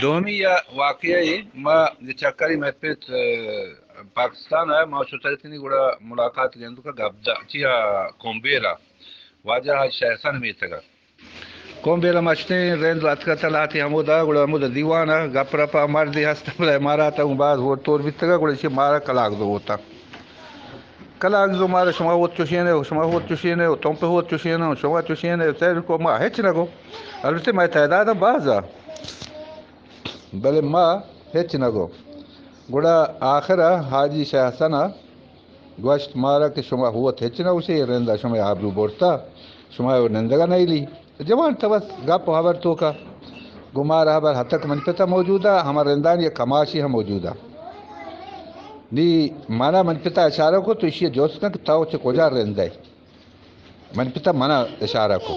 دومی یا واقعہ ای، ما یہ چکری مئے پت، اه، پاکستان آیا، ما شتگتنی گڑا ملاقات گندو کا گبدا، چیا کومبیرا، واجہ حاج شہ حسن میتگا۔ کومبیرا مشتیں رند اتکا تلاتی ہمودا، گڑا ہمودا دیوانا، گپ رپا مردی ہست، بلے مارا تا باز ہور تور بیتگا، گڑا چی مارا کلاک دو ہوتا۔ کلاک زو مارا شما وت چوشینے، شما وت چوشینے، تم پہ وت چوشینے، شما چوشینے، سیر کو ما ہچ نہ گو۔ البتہ مئے تعداد باز آ۔ بلے ما ہچ نہ گو۔ گڑا آخر ء حاجی شہ حسن ء گوشت مارا کہ شما ہوت ہچ نہ گوشے، اے رند ء شمئے آبرو برتا، شما او نندگ ء نئیلی۔ جوان تو بس گپ و ہبر توکا گو مارا ہبر ہتک من پتا موجود ء، ہما رندانی یک کماشی ہم موجود ء۔ نی مانا من پتا اشارہ کو تو اشی جوست کن کہ تو چہ کجا رند ئے؟ من پتا منا اشارہ کو۔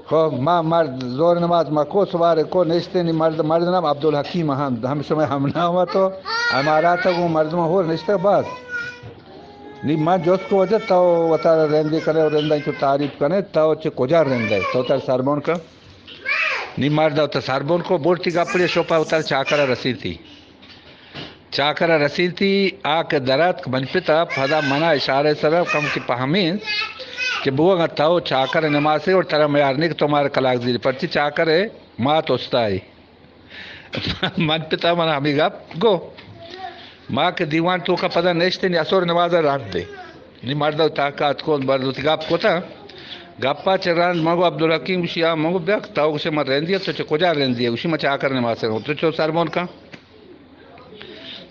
خب ما مرد زور نماز ما کو سوار کو نشتے نی مرد، مرد نام عبدالحکیم ہم، ہم شمئے ہم نام تو امارات گو مردم ہور نشتے بس۔ نی من جوست کو وجہ تو وتا رندی کنے و رندن چو تعریف کنے تو چہ کجا رندے تو تر سربون کن۔ نی مرد وتا سربون کو بورتی گپڑی شوپا وتا چاکرا رسیتی۔ چاکر ء رسینتی، آ کہ دراتک من پت ء پدا منا اشارہ ء سرا کم کہ پہمین کہ بوگ ء تو چاکر ء نماسے اور ترا میار نے کہ تو مارا کلاک زیری، پرچی چاکر ء مات استائی۔ من پت ء منا ہمے گپ گو۔ ما کہ دیوان توکا پدا نشتے نی اسور نماز ء رند دے۔ نی مرد ء تاکات کو، مرد ء گپ کتا۔ گپا چہ رند مگو عبدالحکیم گوشی، آ مگو بیاک تو گوشے من رندی ء، تو چہ کجا رندی ء؟ گوشی من چاکر نماسے، تو چو سربون کن۔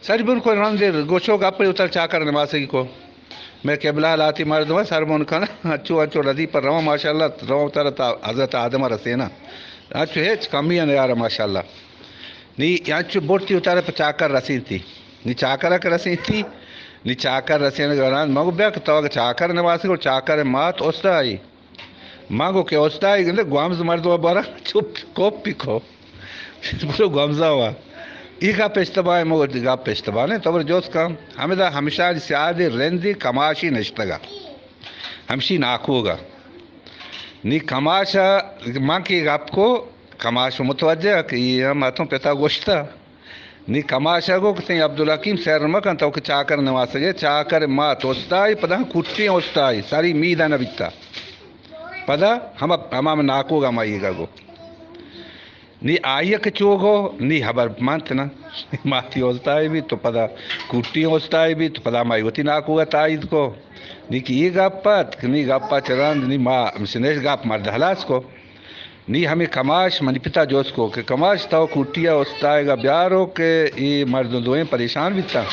سری بن کو رند گوشو گپے اتر چاکر نماسگی کو۔ میں قبلہ لاتی مردم سر بن کن، اچو اچو ردی پر رواں ماشاءاللہ، رواں تر تا حضرت آدم رسینا۔ اچو ہچ کمی نیار ماشاءاللہ۔ نی اچو برتی اتر پر چاکر رسینتی۔ نی چاکر کہ رسینتی، نی چاکر رسین گران مگو بیا کہ تو چاکر نماسگی کو، چاکر مات استائی۔ ما گو کہ استاد گندے گوامز مردم بارا چپ کوپ پکو۔ برو گوامزا وا۔ ای گپ اشتباہ ہے، مگو گپ اشتباہ نے۔ تو بر جوز کم۔ ہمدا ہمشانی سیادے رندی کماشی نشتگا۔ ہمشی ناکوگا۔ نی کماشا، من کی گپ کو، کماش متوجہ کہ یہ ہم اتوں پتا گوشتا۔ نی کماشا گو کہ تئی عبدالحکیم سر مکن، تو کہ چاکر نواسگے، چاکر مات استائی، پدا کٹی استائی، ساری مید نہ بیتا۔ پدا ہما، ہما من ناکوگا مائیگا گو۔ نی آئی کہ چو گو، نی حبر مانت نا۔ ماتی استائی بی، تو پدا کٹی استائی بی، تو پدا مائی وتی ناکوگا تائید کو۔ نی کہ یہ گپ پت، نی گپا چراند، نی ما مسنش گپ مرد حلاس کو۔ نی ہمے کماش منی پتا جوست کو کہ کماش تو کوٹی ء استائیگا بیارو کہ اے مردم دوئیں پریشان بیتاں۔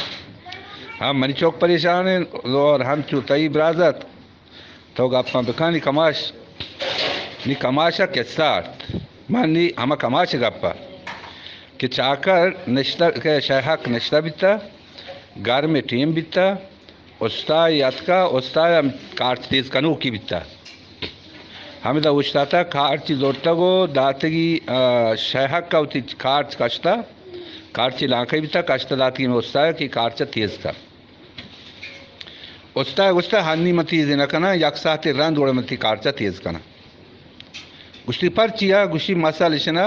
ہم منی چوک پریشان انت اور ہم چو تئی برازت۔ تو گپاں بکانی کماش۔ نی کماش ء قصہ آرت۔ من نی ہما کماش گپا کہ چاکر نشتہ، کہ شیحق نشتہ بیتا، گرم ٹیم بیتا، استائے اتکا، استائے ہم کارچ تیز کنوکی بیتا۔ ہمدا اوشتاتا کارچی زورتگ و داتگی، آ، شیحق کا وتی کارچ کشتا، کارچی لانکئی بیتا، کشتا داتگی میں استائے کہ کارچ تیز کا۔ استائے گوشتا ہنی من تیزی نہ کناں، یک ساعتے رند گڑا من تی کارچا تیز کناں۔ گوشتی پرچیا؟ گوشی مسئلہ اش نہ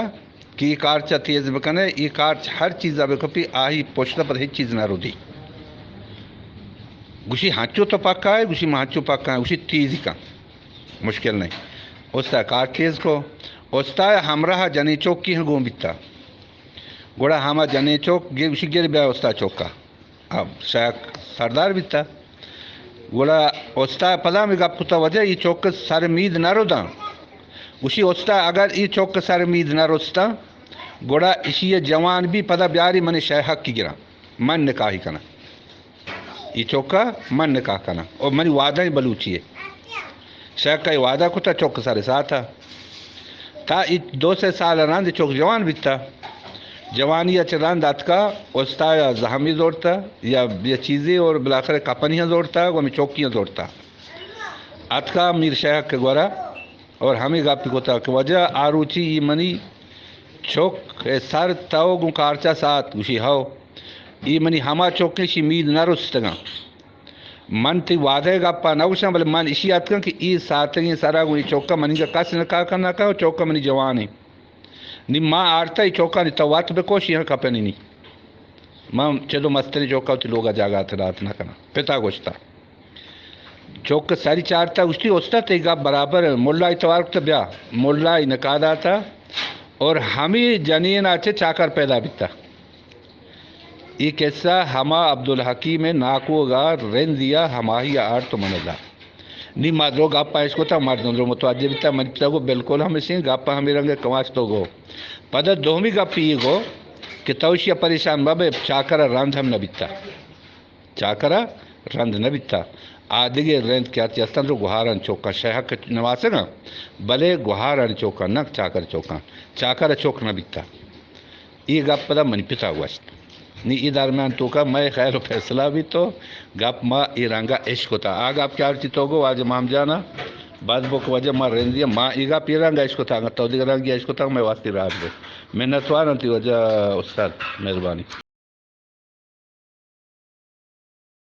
کہ اے کارچا تیز بکنے، اے کارچ ہر چیزا بکپی، آہی پشتا پر ہچ چیز نہ رودی۔ گوشی ہنچو تو پکا ہے؟ گوشی من ہنچو پکا ہے۔ گوشی تیزی کن، مشکل نہیں۔ استائے کارچ تیز کو، استائے ہمراہ جنی چوکی ہم گون بیتا۔ گڑا ہما جنی چوک گر، گوشی گر بیا استائے چوکا۔ آ، شاید سردار بیتا۔ گڑا استاد پدا ہمے گپ کتا، وجہ اے چوک سر مید نہ رداں۔ گوشی استاد اگر اے چوک سر مید نہ رستاں، گڑا اشی جوان بی پدا بیاری منی شیحق کی گراں۔ من نکاحی کناں۔ اے چوکا من نکاح کناں۔ او منی وعدہ بلوچی ہے۔ شیحق ء وعدہ کتا چک سر ساتا۔ تا اے دو سے سال رند چک جوان بیتا۔ جوانی ء چہ رند اتکا استایا زہمی زورتا یا، یا چیزے اور بالاخرہ کپنیاں زورتا، گو ہمیں چوکیاں زورتا۔ اتکا میر شیحق کے گورا اور ہمیں گپ کتا کہ وجہ آروچی ای منی چک ء سر تو گوں کارچا سات؟ گوشی ہو۔ ای منی ہما چک اشی مید نہ رستگاں۔ من تئی وعدہ ء گپا نہ گوشاں، بلے من اشی اتکاں کہ اے ساتگیں سرا گوں اے چوکا منیگا کس نکاح کن نہ کن، چوکا منی جوان ایں۔ نی ما آرتا ای چوکانی تو وت بکوش، یہاں کپنی نی۔ ما چدو مستری چوکا وتی لوگا جاگا ات دات نہ کناں۔ پتا گوشتا۔ چوک ساری چارتا گوشتی، استاد تئی گپ برابر ہے، ملا ای توار کتا بیا۔ ملا ای نکاح داتا اور ہمی جنین آچے چاکر پیدا بیتا۔ ای قصہ ہما عبدالحکیم ناکوگا رندیا ہماہی آرت و من دا۔ نی ما درو گپ اشکتا، مردم درو متوجہ بیتا، من پتا گو بالکل ہمشین گپ ہمی رنگ کماش تو گو۔ پدا دومی گپ ای گو کہ توشیا پریشان مبے، چاکر رند ہم نبیتا۔ چاکر ء رند نہ بیتا۔ آ دگہ رند کہ ہرچی استن رو گوہاران چوکاں شہک نواسگاں، بلے گوہاران چوکاں نہ چاکر چوکاں۔ چاکر ء چوک نہ بیتا۔ ای گپ پدا منی پتا گوشت۔ نی ای درمیان توکا مئے خیر و فیصلہ بیت تو گپ ما ای رنگا اشکتا۔ آ گپ کہ ہرچی تو گو واجہ مام جانا، بعد بک وجہ ما رندی ما ای گپ ای رنگا اشکتا، اگر تو دگہ رنگی اشکتا مئے واسطے راج بے۔ منتوار انتی وجہ استاد، مہربانی۔